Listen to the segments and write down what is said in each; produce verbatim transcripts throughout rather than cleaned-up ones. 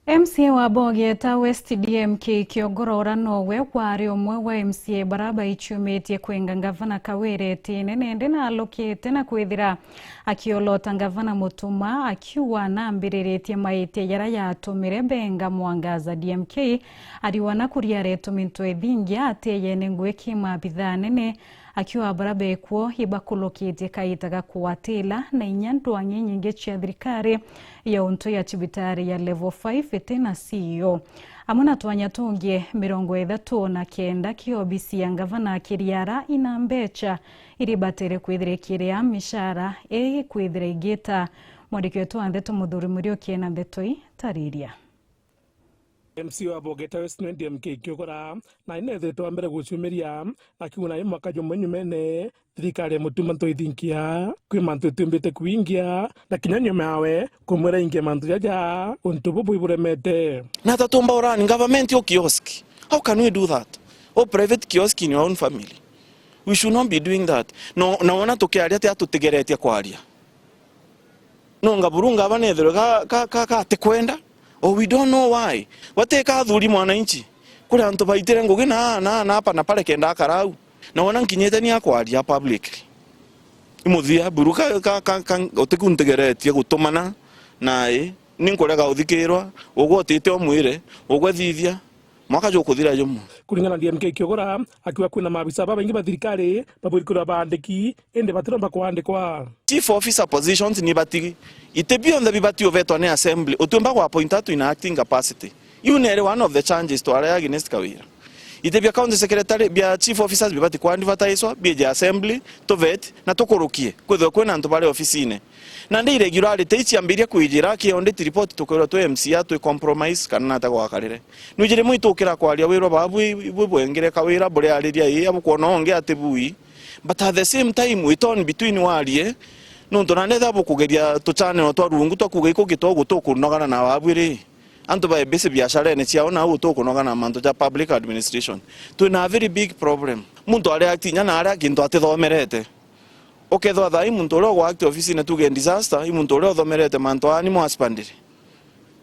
M C A wa Bogeta West D M K Kiogora, ura nowe wari umwe wa M C A bara baichumitie kwenga ngavana Kawira itine, nende naalukite na kwithira akiolota ngavana Mutuma, akiuga naambiriritie maitia jaria yatumire benga Mwangaza. D M K ariuga na kuria aretumintwe ithingia ateyene ngugi ki maabitha anene, akiuga bara bekuo ibakulukitie kaita ga kugwatila na inya ndwang'i inyingi cia thirikari ya untu ya cibitari ya level five iti na C E O. Amwe na twanya tungi mirongo ithatu na kenda ki obisi ya ngavana Kiriara ina mbecha iri batere kwithira ikiria mishara ii kwithira igita. Mwandiki wetu wa ndeto Muthuri Muriuki ena ndeto ii tariria. M C A wa Bogeta West nwe D M K Kiogora, na inethirite wa mbere guciumiria, akiuga nayo mwaka jumwe nyumene, thirikari ya Mutuma ntoithinkia kwi mantu itiumbite kwingia, na kinya nyuma yawe kumwira ingia mantu jaja, untu bubu iburemete. Na tatumba urani government o kiosk. How can we do that? O private kiosk in your own family. We should not be doing that. No, na wona tukiaria ati atutigeretie kwaria. No ngaburu ngavana ethirwe ka, ka, ka, ka atikwenda. Oh, we don't know why. Wateka athuri mwananchi. Kuri antu baitire ngugi na, na, na apa na pare kenda akarau. Na wona nkinyite ni akwaria publicly. Imuthia buru ka, ka, ka, ka, utikuntigeretie gutumana nae. Ninkurega uthikirwa, ugwe utite umwire, ugwe thithia. Mwaka jukuthira jumwe. Kuringana na D M K Kiogora, akiuga kwina maabisa babaingi ba thirikari babwiri kwithirwa baandiki, indi batiromba kwandikwa. Chief officer positions ni bati, iti bionthe bibati uvetwa ni assembly, utiumba gwa appoint atu in acting capacity. Iu nere one of the charges tware against Kawira. Iti bia county secretary, bia chief officers bibati kwa advertiswa, bieje assembly, tuvet, na tukurukie, kwithirwa kwina antu bari ofisine. Nandi irregularity iciambiria kwijira, ki audit report tukwirwa twi M C A twi compromise kana nata gwakarire. Nwijire mwitukira kwaria wirwa baa bwi, bwi bwengire Kawira buriariria ii, abukwona ungi ati bui. But at the same time, we torn between warie, nontu nandi etha bukugeria tuchaneno twa rungu twa kuuga ikugi twa gutukunogana na baa bwi ri, antu bai busy biasharene ciao na au tukunogana na mantu ja public administration. Twina a very big problem. Muntu areact inya na aria kintu atithomerete. Ukethwa thaa ii muntu uria ugwact ofisine tuge disaster, i muntu uria uthomerete mantu aa ni mwaspandire.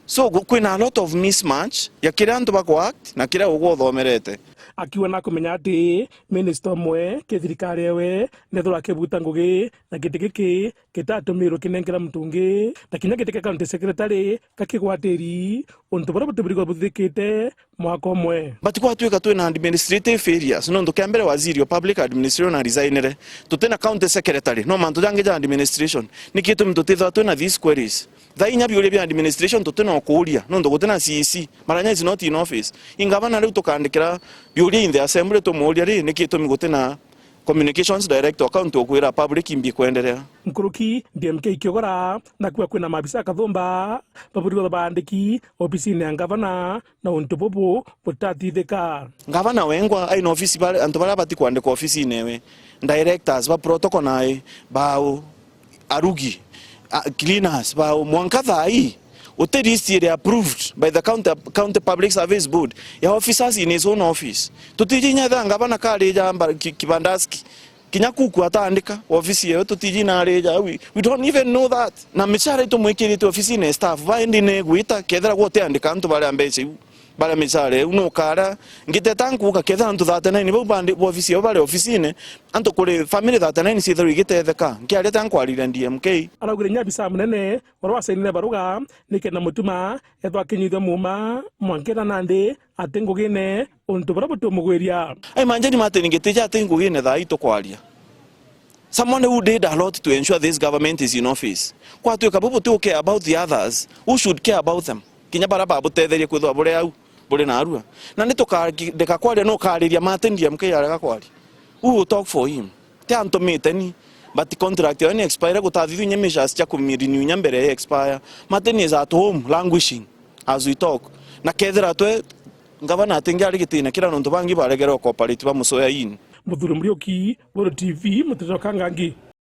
So, gu-, kwina a lot of mismatch ya kiria antu bagwact na kiria ugwe uthomerete. Akiuga na kumenya ati minister umwe ki thirikari ewe nethirwa akibuta ngugi na giti giki gitatumirwe kinenkera muntu ungi, na kinya giti kia county secretary gakigwatiri, untu buria butiburi kuba buthikite mwaka umwe. But gwatwika twina administrative failures, nontu kia mbere waziri o public administration na resignere, tutina county secretary, no mantu jangi ja administration. Niki gitumi tutithirwa twina these queries? Thaa inya biuria bia administration tutina ukuuria, nontu gutina C E C. Maranya is not in office. Ingavana riu tukandikira biuria in the assembly tumuuria ri, niki gitumi gutina communications director wa county ukwira public imbi kwenderea. Nkuruki D M K Kiogora, nakuo kwina maabisa kathumba baburi baandiki ofisine ya ngavana, na untu bubu butatithika. Ngavana wengwa aina ofisi bare, antu baria bati kwandikwa ofisine ewe, directors ba protocol nai, bau, arugi, a, cleaners, bau, mwanka thaa ii, uti list iri approved by the county, county public service board ya officers in his own office. Tutiji inya thaa ngavana karija mba-, ki-, kibandaski. Kinya kuku atandika ofisi ewe, tutiji narija, we, we don't even know that. Na michara itumwikirite ofisine staff ba, indi negwita, kethira gutiandika antu baria mbeca iu, baria michara iu, nukara, ngiteta nkuga, kethira antu thirty-nine bau bandi, ofisi ewe bari ofisine, antu kuri family thirty-nine ciithirwe igitetheka, nkiaria ta nkwariria D M K. Araugire inya abisa munene, uria wasainire baruga, nikenda Mutuma ethwa akinyithua muuma, mwankira nandi, ati ngugine, untu buria butumugwiria. Ai, manjeni Martin Gitija ati ngugine thaa ii tukwaria. Someone who did a lot to ensure this government is in office. Kwatwika bubu ti u care about the others, who should care about them? Kinya baria babutetherie kwithwa buri au, buri narua. Na ni tukandika kwaria, nukariria Martin D M K arega kwaria. Who will talk for him? Ti antumite ni, but contract yawe ni expire, gutathithua inya measures cia kumirenew inya mbere ya expire. Martin is at home languishing as we talk. Na kethira twe, ngavana atingiari gitina kiria nontu bangi baregere o cooperate bamucoya ini. Muthuri Muriuki, Buru T V, Muteto Kangangi.